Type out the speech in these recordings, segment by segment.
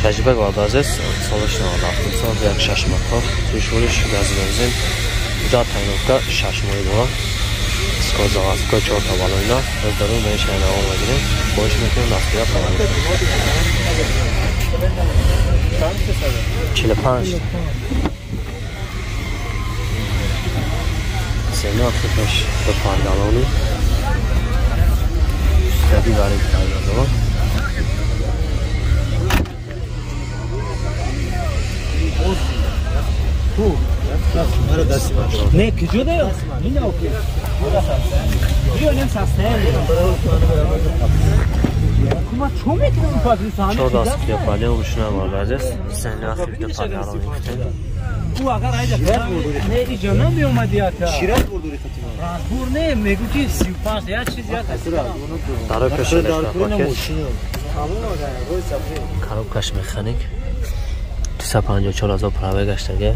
Тәжібек вадазес, солышна вадахтымса, як шашматор, сушулиш газ бензин, уҷа тайновка шашмои дора. Скозаваска чорта балойна, аз дарун беш айнавон мегирем, боиш мекунем дастгира фаромӯш. 45. Сена худаш ба паргалони. Сади варид карда дора. Не, куҷо да? Мина окей. Чор даст киёпале ушна вардазес. Сена хибда паргалони гуфтем. Не, иҷо намеомади ака. Разбор не, мегӯ ки 35 як чиз як. Даро пешаш пакет. Коробкаш механик. 254 ҳазор праве гаштаге.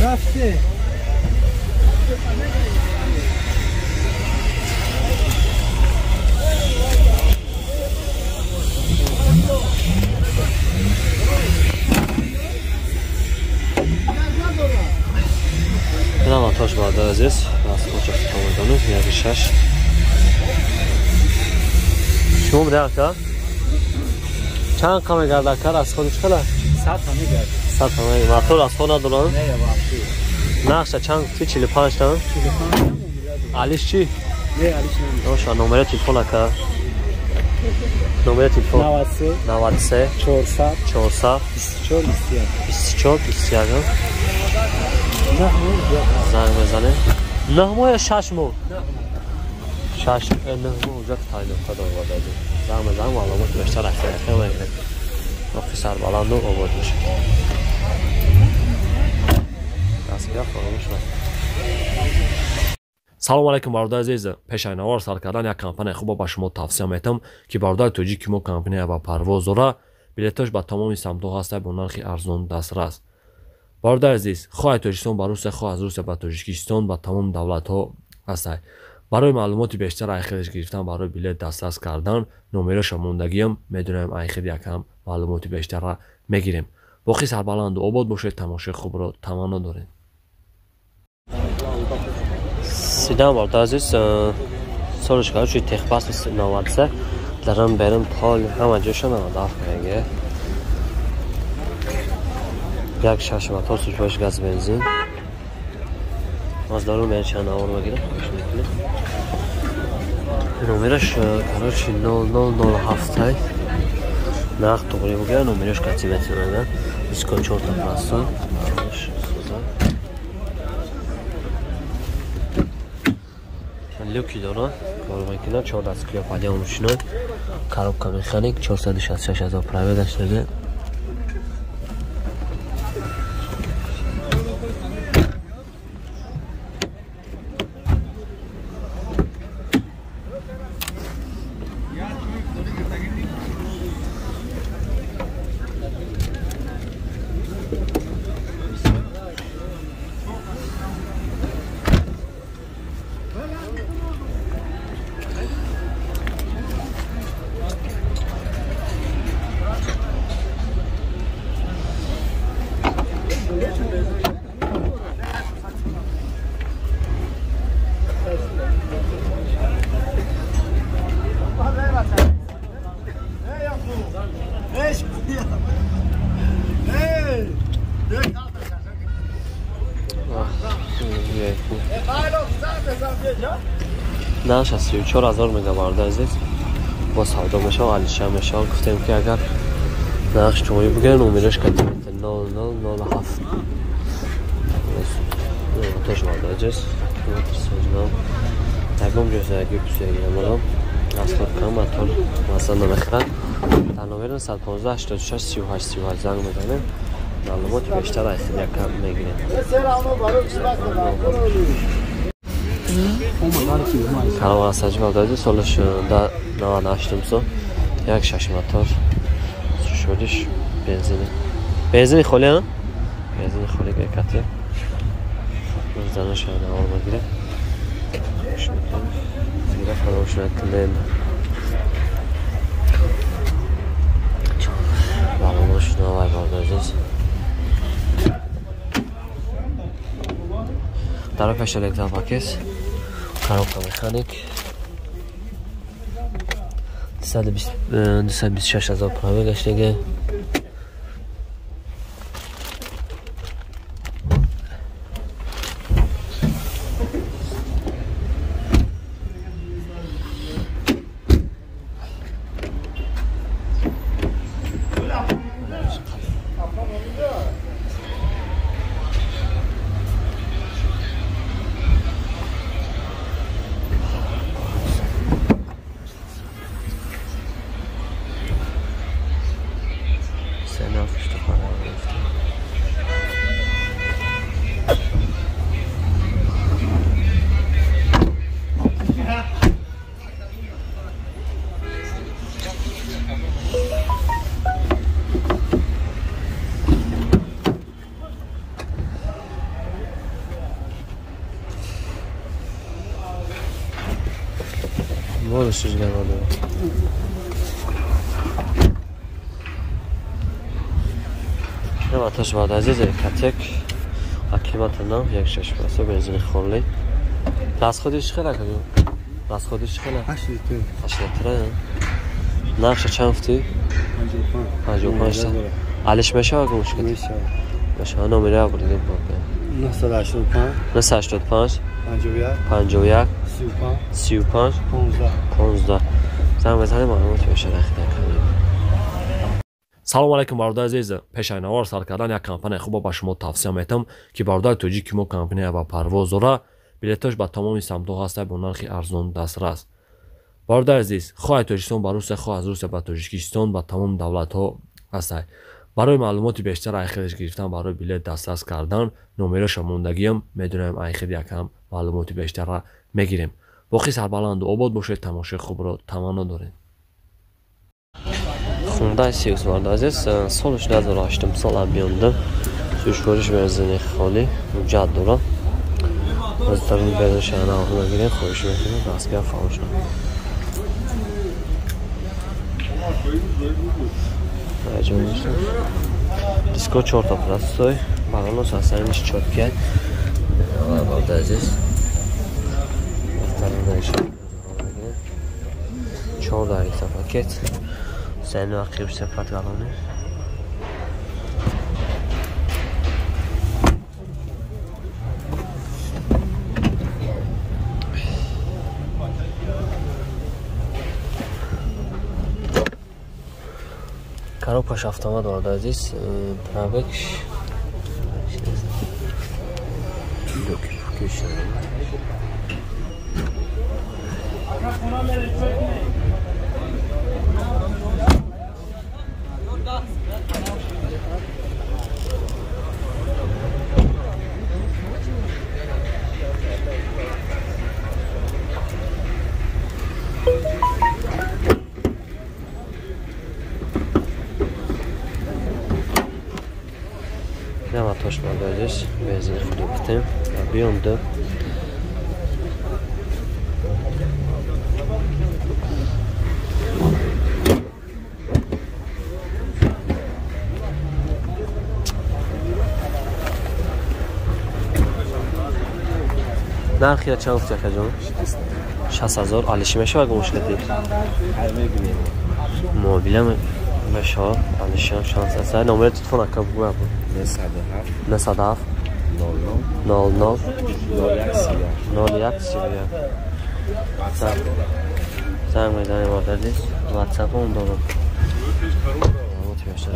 Рафте. Инам атош бародар азиз, аз коча тамодону яки шаш. Шумо буда ака? Чанд қа мегард ака аз худ чӣ қадар? 100 та мегард. 100 та мегард. Мотор аз худ надорам? Не, вообще. Нақша чанд гуфтӣ? 45 та? 45. Алиш чӣ? Не, алиш намедонам. Боша, номери телефон ака. Номери телефон 93 93 400 400 24 21 24 21. Занг мезанем. 9 моҳ ё 6 моҳ? 6 9 моҳ ҳуҷҷат тайёр дорад. Занг мезанем, маълумоти бештар ахир мегирем. Боқи сарбаланду обод бошед. Дастгира фаромӯш накунед. Салом алейкум бародари азиз. Пеш аз навор сар кардан як компания хубо ба шумо тавсия метам, ки бародари тоҷики мо компания ва парвоз дора, билетош ба тамоми самтҳо ҳаста бо нархи арзон дастрас. Бародари азиз, хоҳ аз Тоҷикистон ба Русия, хоҳ аз Русия ба Тоҷикистон, ба тамоми давлатҳо ҳастад. Барои маълумоти бештар айхелш гирифтан, барои билет дастрас кардан, номероша мондагиам, медонем айхел якам маълумоти бештарра мегирем. Боқӣ сарбаланду обод бошед, тамошои хубро таманно дорем. Сидан бародари азиз, солиш короче техпас 93 дарам берам пол ҳама ҷоша 97 меге. Як шаш мотор сушпош газ бензин. Аз дарун бер чанд навор мегирам, хош мекунем. Номераш короче 0007. Нарх туғри бугира, номераш катибати меган. 24 та простой. Люки дора, кор мекунад, 4 дастгоҳ падиам ручной, коробка механик, 466 ҳазор праве гаштаге. Наш аз 34 ҳазор мега бародари азиз. Бо савдо мешава, алиша мешава. Гуфтем ки агар нақш чои бугирен, номераш катимета 0007. Тош бародари азиз. Километр созна. Ягон ҷой заги пусягирамадам. Асход кам мотор масалан намехӯрад. Дар номери 115 86 38 38 занг мезанем. Маълумоти бештар аз якам мегирем. Караван саҷи бародари солаш 98 сол, як шаш мотор, шудиш бензини. Бензини холи, а? Бензини холи гекати. Заноша навор мегирем. Хоҳиш мекунем. Зира фаромӯш накунем. Балонош навай бародари азиз. Дар пеш электропакет, коробка механик. 226 ҳазор пробег гаштаги. Аташ бад азиз катек акимата нав 1.6 просто бензини холли. Расходиш хела кагу? Расходиш хела? 8 литр. 8 литр. Нархша чанд гуфтӣ? 55. 55. Алиш мешава гумш кад? Мешава. Мешава. Номери бурдем бо. 985 985 51 51 35 35 15 15. Занг бизанед маълумот бештар кунем. Салом алейкум бародари азиз. Пешаи навор сар кардан як компанияи хубо ба шумо тавсия метам, ки бародари тоҷик ки мо компания ба парвоз дора, билетош ба тамоми самтҳо ҳаста бо нархи арзон дастрас. Бародари азиз, хоҳ аз Тоҷикистон ба Русия, хоҳ аз Русия ба Тоҷикистон, ба тамоми давлатҳо ҳаста. Барои маълумоти бештар айхелш гирифтан, барои билет дастрас кардан, номероша мондагиам, медонем айхел якам маълумоти бештарра мегирем. Боқӣ сарбаланду обод бошед, тамошои хубро таманно дорем. Хундай Сиус бародари азиз, солаш 2008 сол абёнда. Сӯшвориш бензини холӣ ҳуҷҷат дорад. Аз даруни бензинша навор мегирем, хоҳиш мекунем, дастгоҳ фаромӯш накунед. Диско 4 та простой, балонос ҳастаниш чоткай. Бародари азиз, 4 электропакет. Сен вақиб сепат галони. Коробкаш автомат бародари азиз, пробег Тош бародари азиз, бензини худ гуфтем, бионда. Нархи чанд гуфти акаҷон? 60 000. Алиши мешава гумш кардӣ? Мобила мешава, алишиам шанс аст. Номери телефон ака бугӯ. 907 907 00 00 01 31. Занг мезанем бародари азиз, ватсапам дорам. Маълумоти бештар.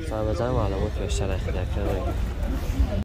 Занг бизанем, маълумот бештар кунем.